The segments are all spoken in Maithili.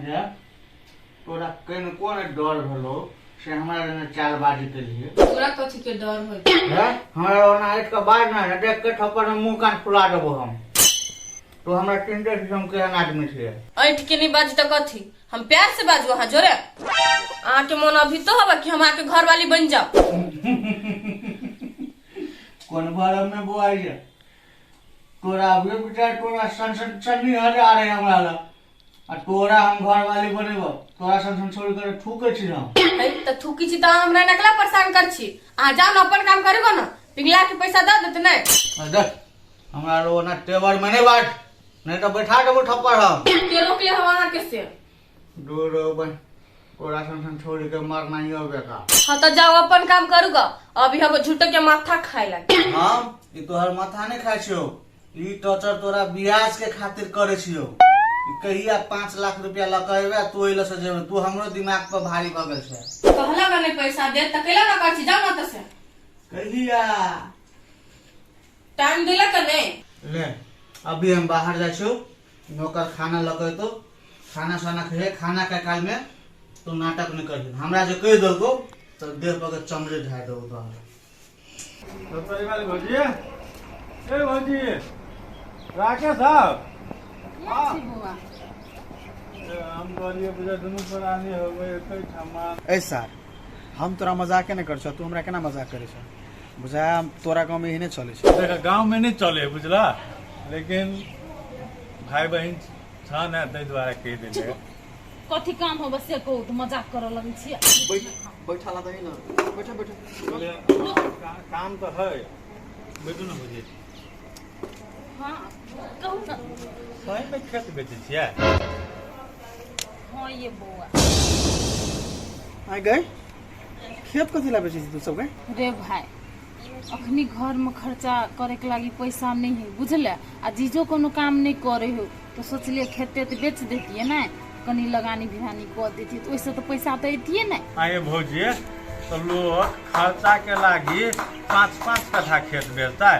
जे तोरा कनिको ने डर भेलो से हमरा लग चालबाजी के लिए। तोरा कथी के डर होय? हैं? हमरा ओना हटि कऽ बाज ना, देख के थप्पड़ में मुंह कान फुला देबो हम। तो हमरा चिन्हते छी हम केहन आदमी छियै। ऐठ के नहीं बाजू तऽ कथी? हम प्यार से बाजू अहाँ जोरे। अहाँ के मन अभी तो हवा कि हम अहाँ के घर वाली बन जाओ। कोन भरम में बुआई है तोरा? अभी विचार तोरा सन सन चन्नी हजार है हमरा लग आ तोरा हम घर वाली बनेबो, तोरा सन सन छोड़ कर थूके छी हम। है तऽ थूकी छी तऽ अहाँ हमरा नकला परेशान कर छी। अहाँ जाउ ने, अपन काम करू ने, पिघला के पैसा दऽ देत नहि। आ देख, हमरा लोग ना टेबर में नहीं बाट, नहीं तो बैठा देबो थप्पड़ हम। के रोकले हम अहाँ के से? दूर रहो बन, तोरा सन सन छोड़ के मरना ही हो बेकार। हाँ तो जाओ, अपन काम करू गा। अभी हम झूठो के माथा खाए लगे। हम ई तोहर माथा नहीं खाइ छियौ, ई टॉर्चर तोरा ब्याज के खातिर करे छियौ। ई कहिया 5 लाख रुपया लऽ के अयबे, तू ओहि लऽ से जेबे। तू हमरो दिमाग पर भारी भऽ गेल छै। कहला का नहीं पैसा दे त कैला ना कर छी? जाओ ना त से। कहिया? टाइम दिला का नहीं? ले, अभी हम बाहर जाइ छियौ, नौकर खाना लऽ के अयतौ, खाना साना खेहे। खाना के काल में तू नाटक नहीं करही। हमरा जे कहि देलकौ तऽ देह पर के चमड़े ढाइ देबौ तोहर। सतरी वाली भौजी, ए भौजी, राकेश साहब। हम कहलिए बुझा दुनू प्राणी हो गए एक ठामा। ए सार, हम तोरा मजाके नहि करै छौ, तू हमरा केना मजाक करै छौ? बुझाय तोरा गाँवमे एहने चलै छै। देख, गाँव में नहीं चले बुझला, लेकिन भाई बहन छ ने, ताहि दुआरे कहि देलियै। कथी काम हो बस से कहू तऽ मजाक करऽ लगै छियै। बैठा ला दही ना, बैठा बैठा। कहलियै, काम तऽ है, बैठू ने भौजी। हँ, कहू ने। सही में खेत बेचै छियै? हँ ये बौआ। आइ गए, खेत कथी ला बेचै छी तू सब गए? रे भाई, अखनी घरमे खर्चा करैके लागि पैसा नहि है बुझले, आ जीजो कोनो काम नहि करे हो, तऽ सोचलियै खेते तऽ बेच देतियै ने, कनि लगानी भिरानी कऽ देतियै तऽ ओहिसँ तऽ पैसा तऽ अयतियै ने। आये भौजी, तऽ लोक खर्चा के लागी 5-5 कट्ठा खेत बेचतै?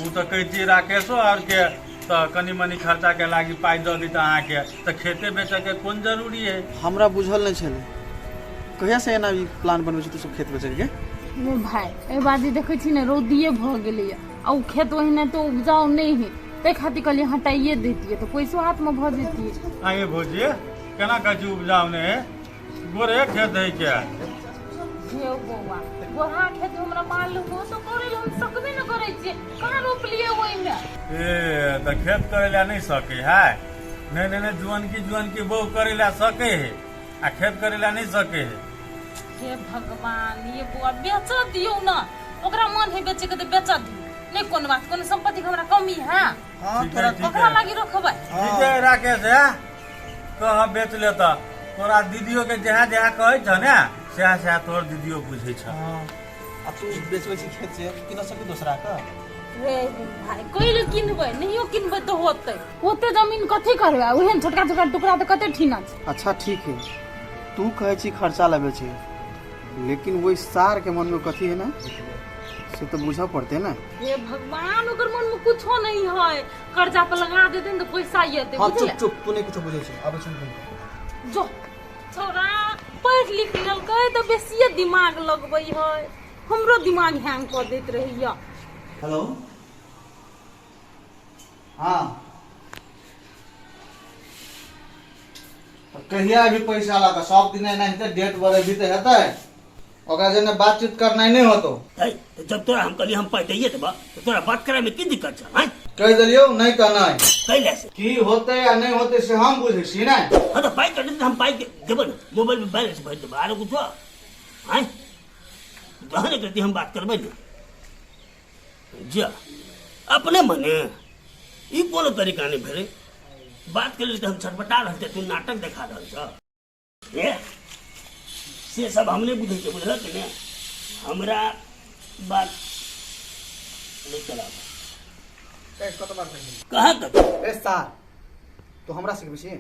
ओ तऽ कहतियै राकेशो और के तऽ कनि मनि खर्चा के लागी पाइ दऽ दैत अहाँके, तऽ खेते बेचऽ के कोन जरूरी है? हमरा बुझल नहि छलै। कहिया से एना ई प्लान बनबै छी तू सब खेत बेचै के? रे भाई, एहि बाजी देखै छी ने, रौदिये भऽ गेलैया आ ओ खेत ओहिना तऽ उपजाउ नहि है, ताहि खातिर कहलियै हटाइए दैतियै तऽ पैसो हाथमे भऽ जैतियै। आये भौजी, केना कहै छी उपजाउ नहि है? गोरे खेत है के? हे बौआ, गोरहा खेत हमरा मालूम हो तऽ करै लए हम सकबे ने करै छियै। कहाँ रोपलियै ओहिमे? ए, तऽ खेत करै लए नहि सकै है? नहि नहि नहि, जुअनकी जुअनकी बहु करै लए सकै है आ खेत करै लए नहि सकै है? हे भगवान, ये बौआ, बेचऽ दियौ ने। ओकरा मन है बेचैके तऽ बेचऽ दियौ, नहि कोनो बात। कोनो सम्पत्तिके हमरा कमी है? हाँ। ठीक है, तोरा ठीक ककरा है। लागी रखबै? ठीक है राकेश, है कह बेच ले तऽ तोरा दीदियो के जहाँ जहाँ कहै छ ने, सएह सएह तोहर दीदियो बुझै छ। हाँ, आ तू बेचबै छी खेत से किन सकी दोसरा के? रे भाई, कैले किनबै? नहियो किनबै तऽ होतै। ओते जमीन कथी करबै? ओहन छोटका छोटका टुकड़ा तऽ कते ठीना छै। अच्छा ठीक है, तू कहै छी खर्चा लगे छै, लेकिन वही सार के मन में कथी है ना, से तो बुझऽ पड़ते ना। हे भगवान, ओकर मन में कुछो नहीं है। कर्जा पर लगा देते ने तऽ पैसा एतै। हाँ। बुझले? चुप चुप, तू नहीं कुछो बुझै छी, आबै छी हम। जो छौड़ा पढ़ि लिख लेलकै तऽ बेसिए दिमाग लगबै है, हमरो दिमाग हैंग कऽ दैत रहैया। हेलो, हाँ, तऽ कहिया अभी पैसा लऽ कऽ? सब दिन एनाहिते डेट बढ़ेबी तऽ हेतै? ओकरा जेना बातचीत करनाइ नहि होतो। है तऽ जब तोरा हम कहलियै हम पाइ दैये देबऽ, तऽ तोरा बात करामे की दिक्कत छौ, आँय? कहि देलियौ, नहि तऽ नहि। कैले से? की होतै आ नहि होतै से हम बुझै छी ने। हाँ, तऽ पाइ कटतै तऽ हम पाइ देबो ने, मोबाइल में बैलेंस भरि देबो, आरो कुछो? आँय, तहन एक रत्ती हम बात करबै ने। जा अपने मने ई कोनो तरीका नहि भेलै। बात करै तऽ हम छटपटा रहल छियै, तू नाटक देखा रहल छह। ए, से सब हम नहि बुझै छियै, बुझलक कि नहि? हमरा बात नहि कराब। कहाँ कत? ए सार, तू हमरा सिखबै छी?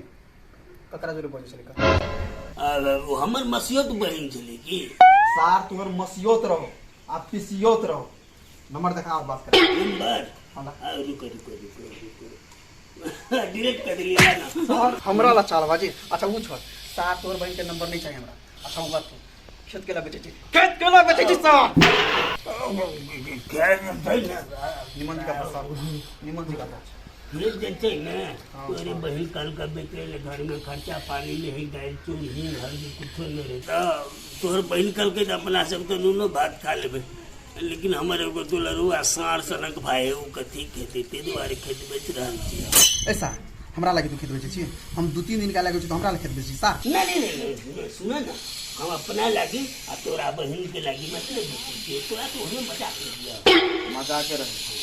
ककरा जोरे बजै छलै? ओ हमर मसियौत बहिन छलै की। सार, तोहर मसियौत रहो आ पिसियौत रहो, नंबर देखा, बात कर। नंबर? हाँ। रुको रुको रुको रुको, डिलीट कर दिलियै ना। सर हमरा ला चालबाजी। अच्छा ऊ छोड़, सार तोर बहन के नंबर नहीं चाहिए हमरा। अच्छा ऊ बात छोड़, खेत केला बेचै छी, खेत केला बेचै छी सर। खेत छै ने। निमन जी का सर, निमन जी का। खेत जे छै ने, तोरे बहिन कल का बेचे ले, घर में खर्चा पानी नहीं, दालि चूर हींग हल्दी कुछो नहीं रहे। तऽ तोहर बहिन कहलकै तऽ अपना सब तऽ नूनो भात खा लेबै, लेकिन हमर एगो दुलरुआ साँढ़ सनक भाय है, ओ कथी खेतै, ताहि दुआरे खेत बेच रहल छियै। ए सार हमरा लागे तू खेत बेचै छी, हम 2-3 दिन का लागे छी तो हमरा ला खेत बेचै छी सार। नहीं नहीं नहीं नहीं, सुन ना, हम अपना लागी आ तोरा बहिन के लागी मतलब बेचै छियै, तोरा तो ओहने मजाक दिया। मजाक रहे,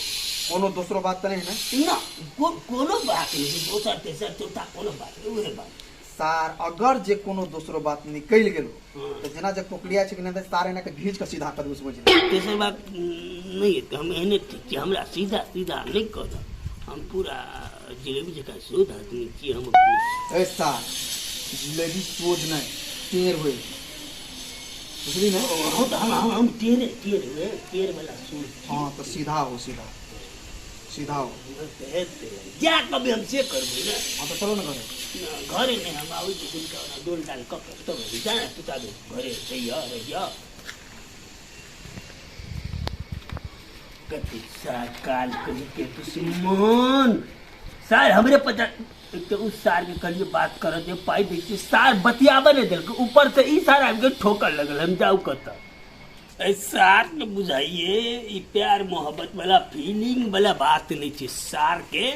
कोनो दोसरो बात तऽ नहीं है ना? ना, कोनो बात नहीं छै, दोसर तेसर चौथा कोनो बात नहीं, उहे बात। सार अगर जे कोनो दोसरो बात निकलि गेलो तऽ जेना जे कोकलिया छै कि नहि, सार एना के घीच के सीधा कर देबो समझ। तेसर बात नहीं है, हम एहने ठीक छियै, हमरा सीधा सीधा नहीं कहत, हम पूरा जिलेबी जकाँ शुद्ध आदमी छियै हम अपने। ए सार जिलेबी सोझ नहीं टेढ़ होय, बुझली ना? हो तऽ हम टेढ़े टेढ़ हुए, टेढ़ वाला सूर। हाँ तो सीधा हो, सीधा सीधा हो। जा कभी हम से करबै ने। हाँ तो चलो ना घरे। घरे नहि, हम आबै छी दिनका ओना डोल डाल कऽ के तब जा ने, तू ताबे घरे जइह रहिह। कथी सार काल कही के दुश्मन सार हमरे पता। एक तऽ उस सार के कहलिए बात करऽ दे, पाइ दै छियै, सार बतियाबे नहि देलकै, ऊपर से ई सार आबि के ठोकर लगल, हम जाउ कतऽ। एहि सार के बुझाइए ई प्यार मोहब्बत वाला फीलिंग वाला बात नहीं छै, सार के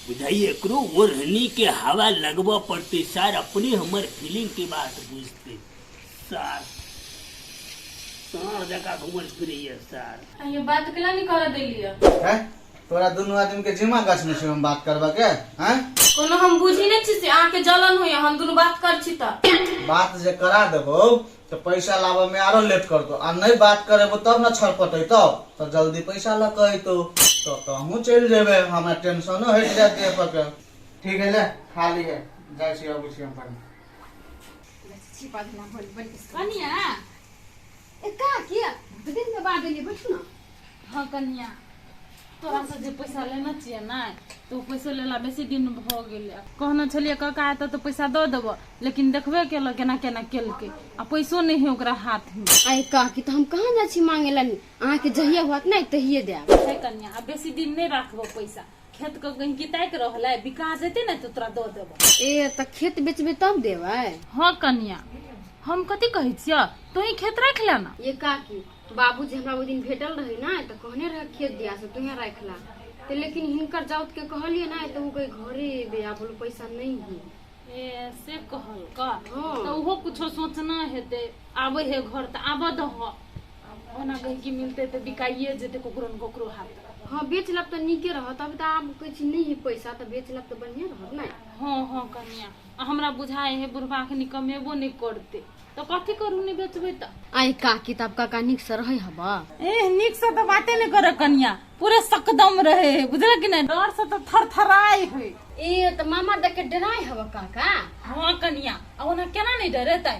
बुझाइए एकरो ओढ़नी के हवा लगबऽ पड़तै, सार अपने हमर फीलिंग के बात बुझतै। सार सार जकाँ घुमल फिरैए सार। ये बात केला नहीं कर देलिए? हैं तोरा दुनू आदमी के जिम्मा गाछ में छै हम बात करबा के? हैं कोनो हम बुझी नहीं छी से अहाँ के जलन होइए, हम दुनू बात कर छी तऽ बात जे करा देबो तो पैसा लाबे में आरो लेट करतो, आ नहीं बात करेबो तब न छटपटेतो, तो जल्दी पैसा लऽ के अयतो तो हमहूँ चलि जेबै, हमरा टेंशनो हटि जायत देह पर के। ठीक है ले खा लिए, जाइ छी अबै छी हम पानी। छिपा देना बोल बोल। कनिया ए का किया दिन के बाद एलियै, बैठू ना। हाँ कनिया, तोरा से जे पैसा लेने छियै ने तो ओ पैसो लेला बेसी दिन भऽ गेलै। कहने छलियै काका एतऽ तऽ पैसा दऽ देबऽ, लेकिन देखबे केलक केना केना केलकै, आ पैसो नहि है ओकरा हाथ में। आइ काकी तऽ हम कहाँ जाइ छी मांगे ला, अहाँके जहिया होत ने तहिये देब। हे कनिया, आ बेसी दिन नहि राखबो पैसा, खेत के गहिंकी ताकि रहल है, बिका जेतै ने तऽ तोरा दऽ देबो। ए तऽ खेत बेचबै तब देबै? हाँ कनिया, हम कथी कहै छियै, तोही खेत राखि ले ना। ये काकी, बाबूजी हमरा ओहि दिन भेटल रहे ना तऽ कहने रहे खेत दिया से तुहे राखि ला, तऽ लेकिन हिनकर जाउत के कहलियै ना तऽ ओ कहे घरे एबे आ बोलो पैसा नहीं है। ए से कहलका? हाँ। तऽ ओहो कुछो सोचना हेतै, आबै है घर तऽ आबऽ दह, ओना गहिंकी मिलतै तऽ बिकाइए जेतै ककरो ने ककरो हाथ। हाँ बेच लब तऽ नीके रहत, अभी तऽ आब कहै छी नहीं है पैसा तऽ बेच लब तऽ बढ़िया रहत ना। हाँ हाँ कनिया, आ हमरा बुझाइ है बुढ़बा अखनी कमेबो नहि करतै, तऽ कथी करू नहि बेचबै तऽ। आइ काकी तब काका नीक से रहै हबा? ए नीक से तऽ बाते नहि करे कनिया, पूरे सकदम रहे है, बुझल कि नहि, डर से तऽ थरथराइ है। ए तऽ मामा देख के डराइ हबा काका? हाँ कनिया, आ ओना केना नहि डरेतै,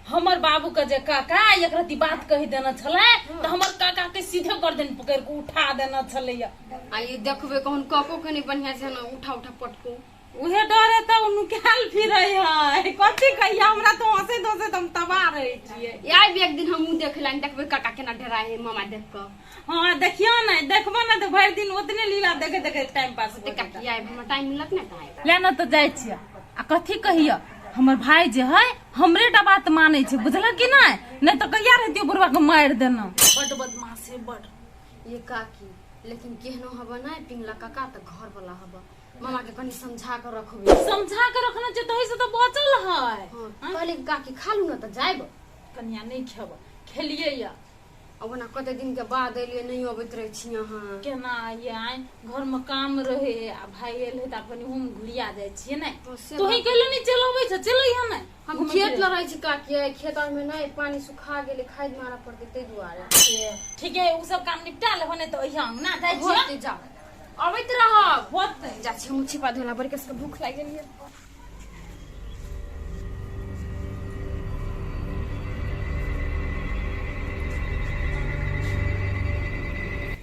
हमर बाबू के जे काका एक रति बात कहि देने छलै तऽ हमर काका के सीधे गर्दन पकड़ि के उठा देने छलैया। आ ई देखबै कहन काको के नहि बढ़िया से ने उठा उठा पटको। उहे डरे तऽ ओ नुकायल फिरै है, कथी कहिया, हमरा तऽ हंसैत हंसैत हम तबाह रहै छियै। आबि एक दिन हमहूँ देखला, देखबै काका केना डराइ है मामा देख कऽ। हाँ देखियो ने, देखबो ने तऽ भरि दिन ओतने लीला देखे देखे टाइम पास तऽ काकी आबि हमरा टाइम मिलत ने तऽ आबि। ले ने तऽ जाइ छियै। आ कथी कहिया, हमर भाई जे है हमरे टा बात मानै छै, बुझलक कि नहि, नहि तऽ कहिया रहितियो बुढ़वा के मारि देना। बड बदमाश है बड। ये काकी, लेकिन केहनो हबा नहि पिंगला काका तऽ घर वाला हबा, मामा के कनी समझा के रखबे। समझा के रखना छै तही से तऽ बचल है। हाँ, कहली काकी खा लू ना तऽ जायब। कनिया नहीं खेब, खेलिए या। अब ओना कते दिन के बाद एलियै, नहीं अबैत रहै छी अहाँ। केना आइए, आइ घर में काम रहे आ भाई एल है तऽ कनी हम घुरिया जाइ छियै ने। हाँ, से तोही बात। कहले नहीं चल अबै छै, चल अइहे ने। हम घुमै खेत फिरै। लऽ रहै छी काकी, आइ खेत आर में नहीं पानी सुखा गेलै, खाद मारऽ पड़तै ताहि दुआरे। ए, ठीक है, उ सब काम निपटा लेबो ने तऽ अइहे अंगना जाइ छियै। होतै, जाउ अबैत रहब। होतै। जा छी हम छिपा धोला, बड़ी कसके भूख लागि गेल।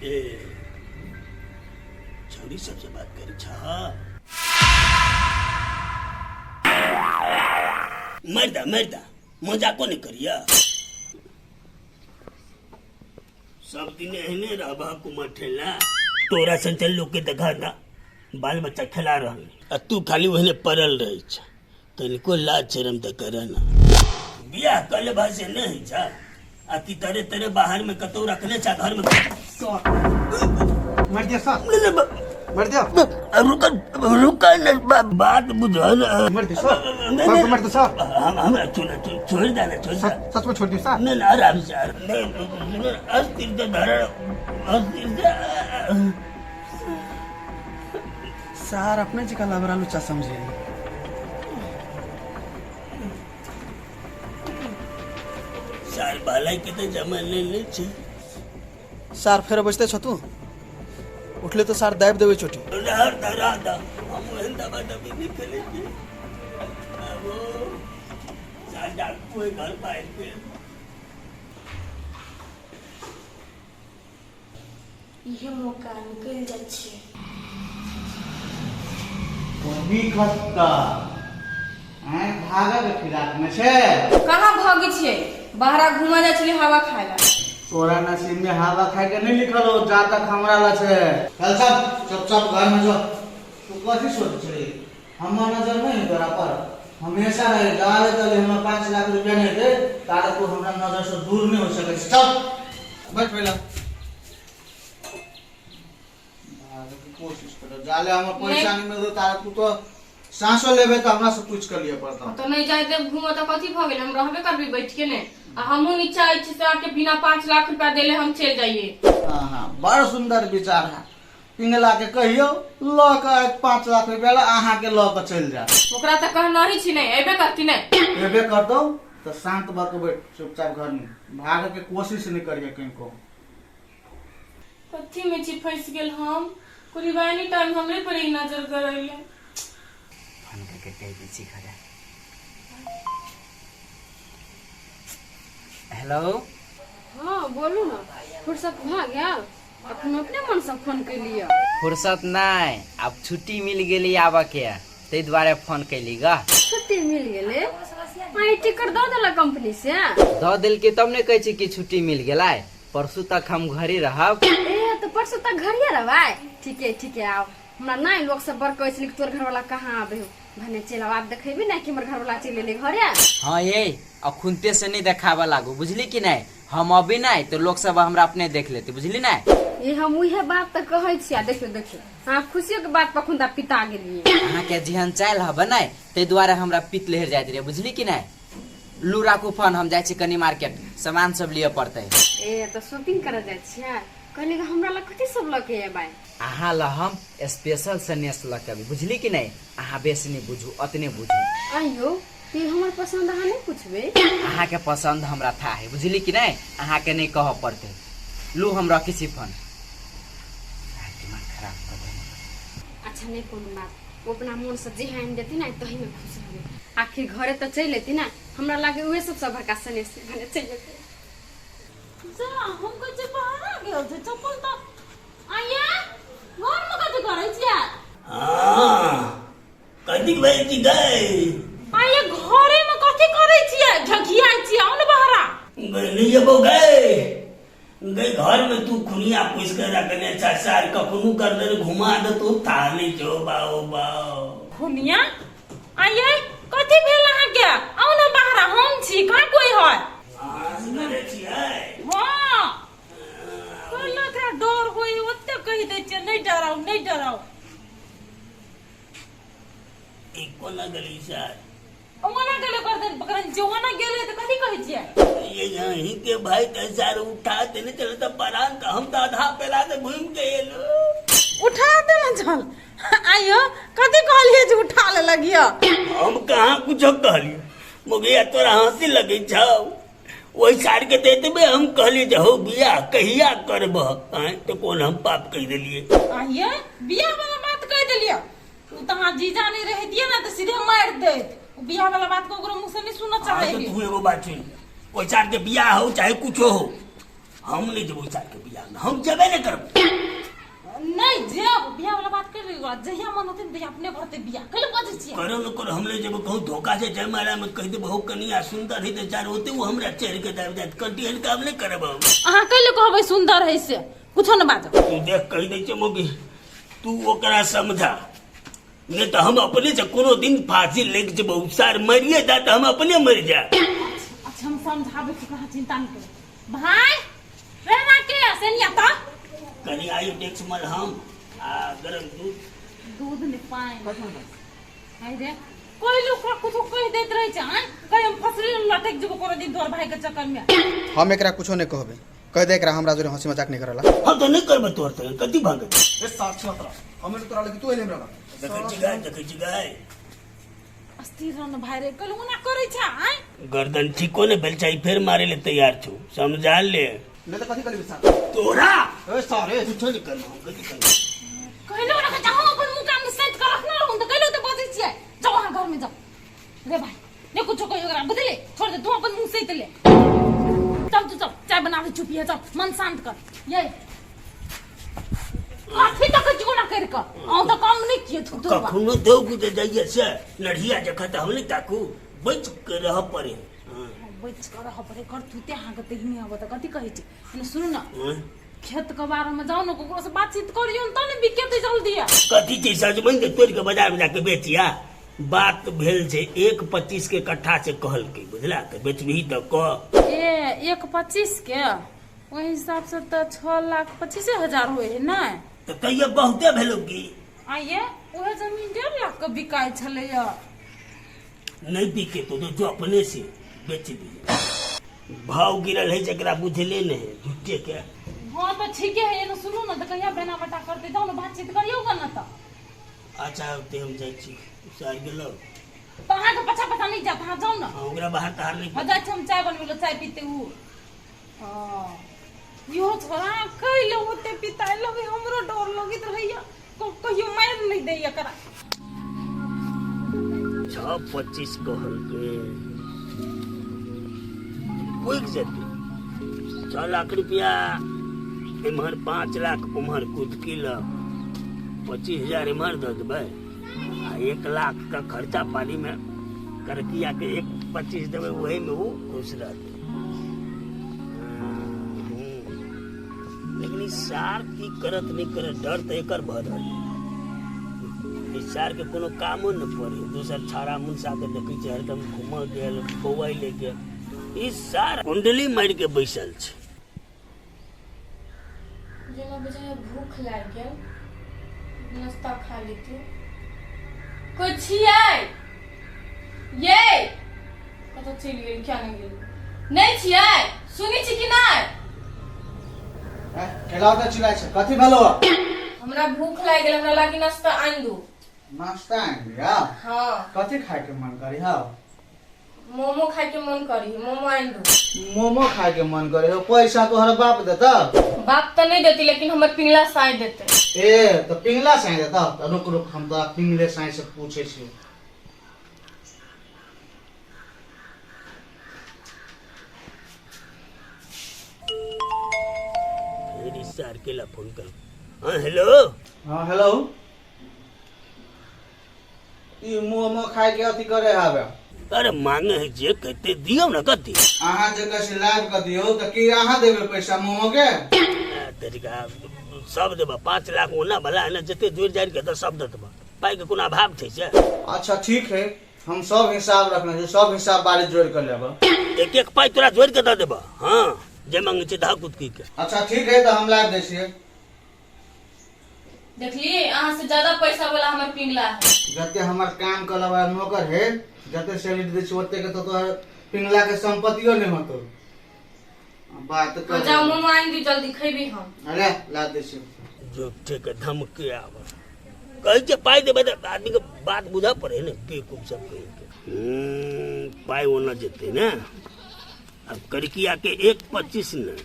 ए छौड़ी सबसे बात करी छह? मारि दा मारि दा मजाको नहि करिया सब दिन एहने रहबा कुमार ठेला तोरा सन लोग के देखा ना बाल बच्चा खेला रहल आ तू खाली ओहने पड़ल रहे छ तनिको लाज शरम तऽ कर ना बियाह कर लेबा से नहीं छ आ की तरे तरे बाहर में कतौ रखने छ घर में मर दिया सर मर दिया रुक रुक बात बुझल मर दिया सर नहीं, मर दिया सर हम हमरा छोड़ छोड़ दे ना छोड़ दे सच में छोड़ दिया सर नहीं नहीं, आराम से आराम नहीं अस्थिर से धर अस्थिर से सर अपने जी का लबरा लुच्चा समझे सार भलाई के तो जमाने नहीं छे सर फेर बजते छ तू उठले तो सर दाबि देबै चोटी रह दा रह दा हम ओहन दबा दबी नहीं खेले छी अब वो सार डाकू है घर पर आबि के इहे मौका निकलि जाइ छियै। बनी खत्ता आँय भागऽ के फिराक में छै। कहाँ भागै छियै? बाहरा घूमऽ जाइ छलियै हवा खाय ला। तोरा नसीब में हवा खाय के नहीं लिखल हो जा तक हमरा ला छै। चल सब चुपचाप घर में जो। तू कथी सोच छली? हमर नजर नहीं है तोरा पर, हमेशा रहे। जाले तले हमरा 5 लाख रुपया नहीं दे ताले तू हमरा नजर से दूर नहीं हो सके। चल बैठ पहला। भागे के कोशिश करो, जाले हमर पैसा नहीं मिलतो ताले तू तो सांसो लेबे तो हमरा से पूछ कर लिए पड़ता। तो नहीं जाए देब घूमऽ तऽ कथी भऽ गेल? हम रहबे करबी बैठ के ने। आ हमहूँ नहीं चाहै छी से अहाँके बिना 5 लाख रुपया देले हम चलि जाइए। हाँ हाँ बड़ सुंदर विचार है। पिंगला के कहियो लऽ के आयत 5 लाख रुपया ला अहाँ के लऽ के चलि जायत। ओकरा तऽ कहना ही छी नहीं, एबे करती नहीं। एबे करतौ तऽ शांत भऽ के बैठ चुपचाप घर में, भागे के कोशिश नहीं करिए कहीं को। कथी में छी फंस गेल हम? कुरीबानी टाइम हमरे पर ही नजर गड़ैले। फोन करके कहि दै छी घरे। हेलो। हाँ बोलू ना, फुर्सत भऽ गेल? अखन अपने मन से फोन केलियै। फुर्सत नहि, आब छुट्टी मिल गेली आबऽ के, ताहि दुआरे फोन कैली ग। छुट्टी मिल गेलै? आई टिकट दऽ देलक कंपनी से? दऽ देलकै तब ने कहै छी कि छुट्टी मिल गेलै। परसू तक हम घरे रहब। ए तऽ परसू तक घरे रहबै? ठीके ठीके आउ। हमरा नहि लोक सब बड़ कहै छलै कि तोर घरवाला कहाँ आबै हौ, भने चलि आउ। आब देखेबी ने कि हमर घरवाला चलि एलै घरे। हाँ ये अखुनते से नहीं देखाबऽ लागू, बुझली कि नहीं? हम अभी नहीं तो लोग सब हमरा अपने देख लेते, बुझली नहीं? ये हम उहे बात तऽ कहै छी। आ देखियौ देखियौ अहाँ खुशियो के बात पर अखुनता पिता गेलियै। अहाँ के जेहन चालि हबे नहीं ताहि दुआरे हमरा पित लहरि जाइत रहे, बुझली कि नहीं? लू राखू फोन, हम जाइ छी कनी मार्केट, सामान सब लिअ पड़तै। ए तऽ शॉपिंग करऽ जाइ छियै? कहली कि हमरा लग कथी सब लऽ के एबै? अहाँ लऽ हम स्पेशल सनेस लऽ के अबै, बुझली कि नहीं? अहाँ बेसी नहीं बुझू, अतने बुझू। आइयो ते हमर पसंद अहाँ नहीं पूछबै? अहाँ के पसंद हमरा था है, बुझली कि नहीं? अहाँ के नहीं कहऽ पड़तै। लू हम रखै छी फोन। दिमाग खराब कऽ देलक। अच्छा नहीं कोनो बात, ओ अपना मन से जे आनि देती ना तही में खुश रहबै। आखिर घरे तऽ चलि एती ना, हमरा लागे उहे सबसँ बड़का सनेस भने चलि एतै। जा हम कहै छियै बाहर गेल छै चप्पल तऽ आइया घर में कथी करै छियै? हाँ कथी भेल छी गै? आइया घरे में कथी करै छियै? झकियाइ छियै, आउ ने बाहरा। गै नहीं जेबो गै। गै घर में तू खुनिया पूछ के रखने छ सार, कखनो गर्दन घुमा दे तू था नहीं जो बाओ बाओ। खुनिया? आइया कथी भेल अहाँ के? आउ ने बाहरा, हम छी, कहाँ कोई है? अहाँ से छियै? हाँ कोई एकरा डर होई ओते कहि दै छियै नहीं डराउ नहीं डराउ। ई कोना गेली सर? ओना गेलै गर्दन पकड़ल जे ओना गेलै तऽ कथी कहै छियै? ये यहीं के भाई के सर उठा देने चले तो परान का हम तो आधा पेला से घूम के एलो। उठा देने चल। आइयो कथी कहलियै जे उठा लेलक यऽ? हम कहाँ कुछो कहलियै मुगिया, तोरा हंसी लगै छौ? ओहि सार के दे देबै। हम कहलियै जे हौ बियाह कहिया करबह? आँय तऽ कोन हम पाप कहि देलियै? आइये बियाह वाला बात कहि देलियै। ओ तऽ अहाँ जीजा नहि रहितियै ने तऽ सीधे मारि दैत। ओ बियाह वाला बात ककरो मुँह से नहि सुनऽ चाहै। हाँ, तो तू एगो बात सुन, ओहि सार के बियाह हो चाहे कुछो हो, हम नहीं जेबै ओहि सार के बियाह में, हम जेबे नहीं करबै। नहि जेब बियाह वाला बात कर रही जहिया मन होते तहिया अपने करते बियाह कैले बजै छियै करो न करो हम ले जेबो कहूँ धोखा से जयमाला में कह देबो हो कनिया सुंदर है तो चार होते वो हमरा चढ़ के दाब जात कंटी हन काम नहीं करब हम अहाँ कैले कहबै सुंदर है से कुछो न बाजब तू देख कह दै छै मोगी तू ओकरा समझा नहीं तो हम अपने से कोनो दिन फांसी लग जेबो सार मरिए जा तो हम अपने मर जा अच्छा हम समझाबै छी अहाँ चिंता नहीं करू भाई रे राकेश एनिया त कनी आयु डेक्स मलहम आ गरम दूध दूध ने पानि हाय रे कोई लोग कुछो कहि दैत रहै छै आँय कहि हम फसरी लटकि जेबो कोनो दिन तोहर भाई के चक्कर में हम एकरा कुछो नहीं कहबे कह दे एकरा हमरा जोरे हंसी मजाक नहीं करला हम तो नहीं करबे तोहर संगे कथी भागत ए सार छला तोरा हम तोरा लगे तू एले हमरा देखै छी गाय देखै छी गाय अस्थिर रह न भाई रे कल ओना करै छै आँय गर्दन ठीको ने भेल छै फेर मारे ले तैयार छौ समझा ले नहीं तो कथी कली सार तोरा ए सार ए कुछो नहीं करना हम कथी करना कहलो ना जाओ अपन मुंह कान सेट कर रखना रहूं तो कहलो तो बजै छियै जाओ अहाँ घर में जाओ रे भाई ने कुछो कहियो ओकरा बुझले छोड़ दे तू अपन मुंह सेट ले चल तू चल चाय बनावे चुपी है चल मन शांत कर ये काफी तक क्यों ना कर कर आउ तो काम नहीं किए थू तू कखनो देव गुजर जाइए से नढ़िया जखा तऽ हम नहीं ताकू बच के रह पड़े हाँ, बच कर रह पड़े कर तू ते अहाँ के तेहनी आबऽ तऽ कथी कहै छै एने सुनू ने हाँ। खेत के बारे में जाओ ने ककरो से बातचीत करियो ने तब ने बिकेतै जल्दी कथी छै सजमनि के तोड़ि के बाजार में जाके बेचिया बात भेल छै 1.25 के कट्ठा से कहलकै बुझला तऽ बेचबही तऽ कह ए 1.25 के ओहि हिसाब से तऽ 6,25,000 होइ है ने तऽ तैयो बहुते भेलौ की आइए उहे जमीन 1.5 लाख के बिकाइ छलैया नहीं बिके तो जो अपने से बेच दिए भाव गिरल है जकरा बुझले नहीं है झूठे के हाँ तो ठीके है एने सुनू ने तऽ कहिया बेना बटा करते जाउ ने बातचीत करियौ ग ने तऽ अच्छा होते हम जाइ छी सर गेलौ तऽ अहाँके पछा पछा नहि जायत अहाँ जाउ ने हाँ, ओकरा बाहर ताहर नहीं हो जाइ छी हम चाय बनबै लए चाय पीते उ हाँ इहो छोरा कैले ओते पिताइ लगे हमरो डर लगैत रहैया कहियो मारि नहि दैया एकरा 6.25 कहलकै पुगि जेतै 6 लाख रुपया एम्हर 5 लाख उम्हर कुदकी लऽ 25,000 एम्हर दऽ देबै आ 1 लाख का खर्चा पानी में करकिया के 1.25 देबै वही में वो खुश रहतै। लेकिन ई सार की करत नहीं करत डर तऽ एकर भऽ रहल है। ई सार के कोनो कामो नहि पड़े दोसर छाड़ा मुनसा के देखै छै हरदम घूमऽ गेल बौआइ ले गेल ई सार कुंडली मारि के बैसल छै। जेना बुझाइए भूख लागि गेल नाश्ता खा लेती कोइ छियै ये कतऽ चलि गेल क्या नहि गेल नहि छियै सुनै छी कि नहि केला तऽ चिल्लाइ छै कथी भेलो हमरा भूख लागि गेल हमरा लागि नाश्ता आनि दू नाश्ता आनि लिया हाँ कथी खाय के मन करी हौ मोमो खाय के मन करी मोमो आनि दू मोमो खाय के मन करे हो पैसा तोहर बाप देता बाप तऽ नहि देती लेकिन हमर पिंगला साय देते ए तऽ पिंगला साँइ देता तऽ रुक रुक हम तोरा पिंगले साँइ से पूछे छियो फेर ई सार के ला फोन कर हाँ हेलो हाँ हेलो ई मोमो खाय के अथी करे हवे अरे मांगे है जे कहते दियौ ना कथी अहाँ जे कहै छी लाइव कऽ दियौ तऽ की अहाँ देबै पैसा मोमो के तरीका सब देबा 5 लाख ओना भला है ना जते जोड़ जाड़ के तऽ सब दऽ देबा पाई के कोनो अभाव छै से अच्छा ठीक है हम सब हिसाब रखने छी सब हिसाब बारी जोड़ के लेब एक एक पाई तोरा जोड़ के दऽ देबा हाँ जे मांगे छै धऽ कुदकी के अच्छा ठीक है तऽ हम लाइव दै छियै देखलिए अहाँ से ज्यादा पैसा वाला हमर पिंगला है जते हमर काम करे वाला नौकर है जते सैलरी दै छी ओते के तो तोहर पिंगला के संपत्तियो नहीं होतो बात हाँ, कर जाओ मोमो आनि दी जल्दी खेबी हम अरे ला दै छी झूठे के धमकी आब कहै छै पाइ देबै तऽ आदमी के बात बुझऽ पड़े ने बेवकूफ सब कहै के पाइ ओना जेतै ने अब करकिया के 1.25 ने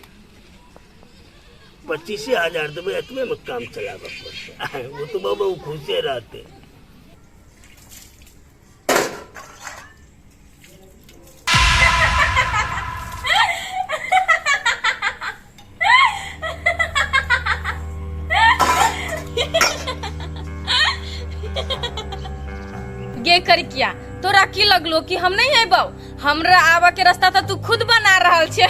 25,000 देबै एतबे में काम चलाबऽ पड़तै ओतबो में ओ खुशे रहतै। की लगलो कि हम नहीं अबौ? हमरा आबऽ के रास्ता तऽ तू खुद बना रहल छे।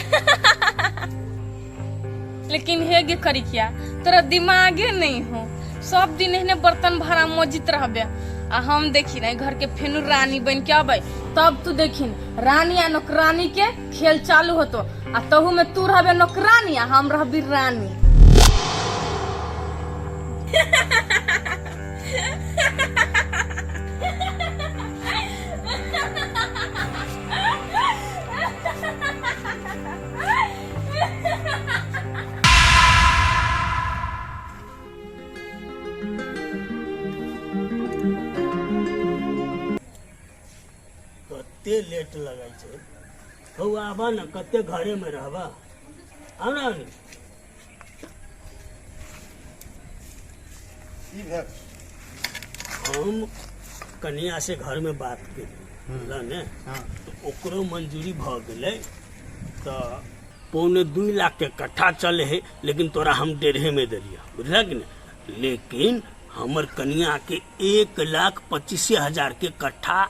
लेकिन हे गे करिकिया, तोरा दिमागे नहीं हो, सब दिन एहने बर्तन भाड़ा मौजित रहबे। आ हम देखी ना घर के फेनु रानी बन के अबै, तब तू देखिन रानी आ नौकरानी के खेल चालू होतो, आ तहू में तू रहबे नौकरानी आ हम रहबी रानी। कते लेट लगै छै हौ, आबऽ ने, कते घरेमे रहबऽ, आउ ने, आउ ने। की भेल? हम कनिया से घरमे बात केली, बुझल ने? तऽ ओकरो मंजूरी भऽ गेलै, तऽ 1.75 लाख के कट्ठा चले है, लेकिन तोरा हम 1.5 में देलियै, बुझलक ने? लेकिन हमर कनिया के 1,25,000 के कट्ठा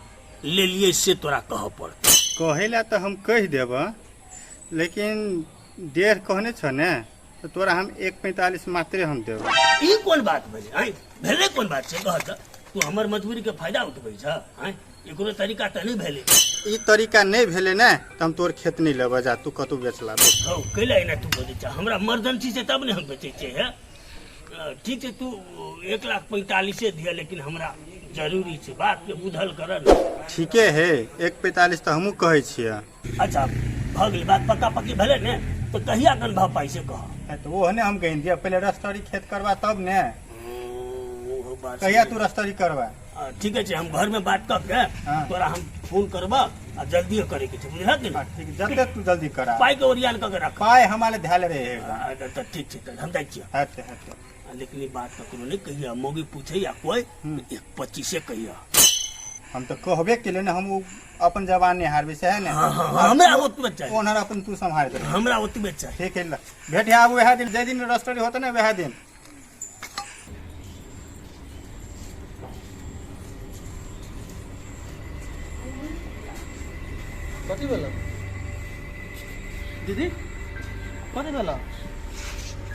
लेलियै, से तोरा कहऽ पड़तै। कहै लए तऽ हम कहि देबऽ, लेकिन 1.5 कहने छऽ ने, तऽ तोरा हम 1.45 मात्रे हम देबऽ। ई कोन बात भेलै? आँय, भेलै कोन बात छै? कह तऽ, तू हमर मजबूरी के फायदा उठबै छह? आँय, एकरो तरीका तऽ नहि भेलै। ई तरीका नहि भेलै ने, तऽ हम तोर खेत नहि लेबऽ, जा तू कतहु बेच लाबे। हौ, कैला एना तू बजै छह? हमरा मर्जन्सी छै तब ने हम बेचै छियै। हे, ठीक छै, तू 1,45,000 दिअ, लेकिन हमरा जरूरी छै, बात के बुझल कर ने। ठीके है, 1.45 तऽ हमहूँ कहै छियै। अच्छा, भऽ गेलै, बात पक्का पक्की भेलै ने? तऽ कहिया कन भऽ पाइ से कह। तऽ ओहने हम कहि दिअ, पहिले रस्तरी खेत करबा तब ने। ओहो बात। कहिया तू रस्तरी करबा? ठीके छै, हम घरमे बात कऽ के तोरा हम फोन करबह, आ जल्दिए करे के छै, बुझलक कि ने? ठीक, जते तू जल्दी करा। पाइ के ओरियान कऽ के रख। पाइ हमारे ध्यान रहे। तऽ ठीक छै, तऽ हम जाइ छियै। हेतै, हेतै। लेकिन ई बात ककरो नहि कहिया, मौगी पूछे या कोई, 1.25 कहिया। हम तऽ कहबे केलियै ने, हम ओ अपन जवान नहि हारबै से है ने। हाँ, हमरा ओतबे चाही। ओनहर अपन तू सम्हार दे। हमरा ओतबे चाही। ठीक है, भेट आब वएह दिन, जाहि दिन रजिस्ट्री होतै ने वएह दिन। कथी भेल दीदी? कथी भेल?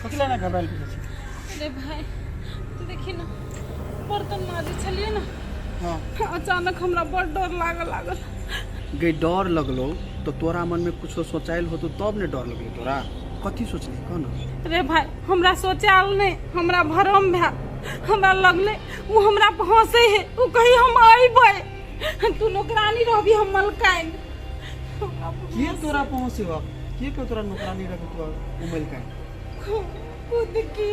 कथी लए घबरायल पीछे छी? अरे भाई, देखी ना, बर्तन माजे छलियै ने, अचानक हमरा बड़ डर लागल लागल। गे, डर लगलो तो तोरा मन में कुछो सोचाइल होतो तब ने डर लगलो तोरा। कथी सोचली, कह ना। रे भाई, हमरा सोचायल नहीं, हमरा भरम भेल। हमरा लगले वो हमरा हंसे है, वो कही हम अइबै, तू नौकरानी रहबी, हम मलकाइन। के तोरा पहुँचे हो? के के तोरा नौकरानी रख तू उमल का? खुद की।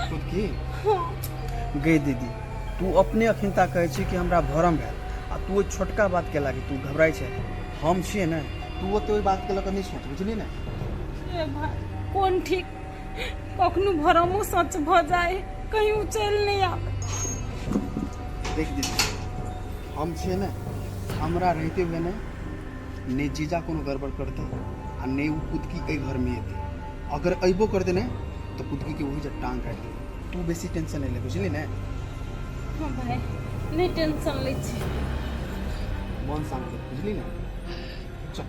खुद की? गे दीदी, तू अपने अखिनता कहै छी कि हमरा भरम भेल, आ तू ओहि छोटका बात के लागी तू घबराइ छै। हम छियै ने, तू ओते ओहि बात के लऽ कऽ नहि सोच, बुझली ने? रे भाई, कोन ठीक, कखनो भरमो सच भऽ जाए, कहीं उ चलि नहि आवे। देख दीदी, हम छियै ने, हमरा रहिते हुए ने ने जीजा कोनो गड़बड़ करतै आ ने ओ कुदकी एहि घरमे एतै। अगर अयबो करतै ने तऽ कुदकी के वही जे टांग काटि देबै। तू बेसी टेंशन नहि ले, बुझली ने? हाँ भाई, नहि टेंशन लै छी। मन शांत कर, बुझली ने? चल।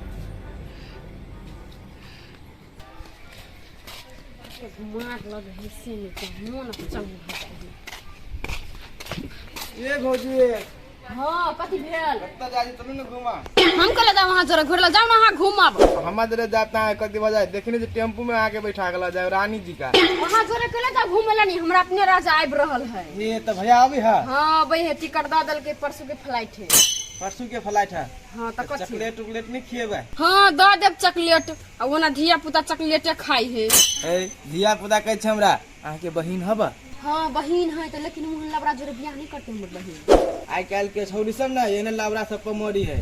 मार लग है से नहीं मोन चंग भऽ जाइ है। ए भौजी। हाँ, कथी भेल? कत्ता जाइ छी? चलू ने घुमा। हम कहले जाउ अहाँ जरा घुरला, जाउ ने अहाँ घूमब। हमरा जरे जाता है कथी बजाय देखने जे टेम्पू में आके बैठा गेला जाए रानी जी का। अहाँ जोरे कहले जाउ घूमे ला नहीं, हमरा अपने राजा आबि रहल है। ये तो भैया आबी है? हाँ, अबै है, टिकट दऽ देलकै, परसू के फ्लाइट है। परसू के फ्लाइट है? हाँ, तऽ कथी? चॉकलेट उकलेट नहीं खिएबे? हाँ, दऽ देब चॉकलेट, आ ओना धिया पुता चॉकलेटे खाइ है। ए धिया पुता कहै छै हमरा, अहाँ के बहिन हब? हाँ, बहिन है तऽ, लेकिन ओहन लबड़ा जोरे बियाह नहीं करते हमर बहिन। आइ काल्हि के छौरी सब ने एने लबड़ा सब पर मरी है।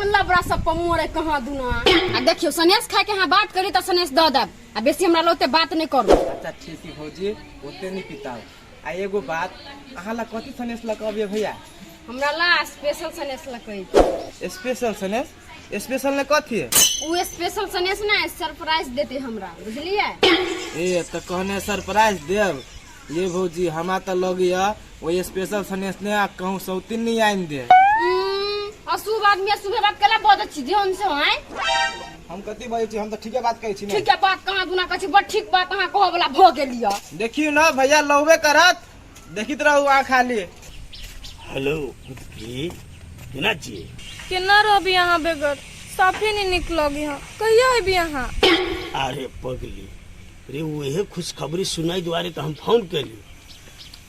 लबड़ा सब पर मोरे कहाँ दुना। आ देखियो, सनेस खाय के अहाँ बात करी तऽ सनेस दऽ देब, आ बेसी हमरा लग ओते बात नहीं करू। अच्छा ठीक है भौजी, ओते नहीं पिताओ। आ एगो बात, अहाँ ला कथी सनेस लऽ कऽ अबियै भैया? हमरा ला स्पेशल सनेस लऽ कऽ। स्पेशल सनेस? स्पेशल ने कथी है? उ स्पेशल सनेस ने सरप्राइज देते हमरा, बुझलियै? ए तऽ कहने सरप्राइज देब। ये भौजी, हमरा तऽ लगैया ओ स्पेशल सनेस ने आ कहूँ सौतीन नहीं आनि दे। अशुभ आदमी अशुभ बात केला बजै छी ध्यान से आय। हम कथी बजै छी, हम तऽ ठीके बात कहै छी ने। ठीक है बात कहाँ दुना कहै छी, बड़ ठीक बात अहाँ कहऽ वाला भऽ गेल यऽ। देखियौ ने भैया लौबे करत, देखित रहू अहाँ खाली। हेलो की केना छियै? केना रहबी अहाँ बेगर, साफे नहीं निक लगी हँ। कहिया अबी अहाँ? अरे पगली रे, उहे खुशखबरी सुनाई दुआरे तऽ हम फोन केली।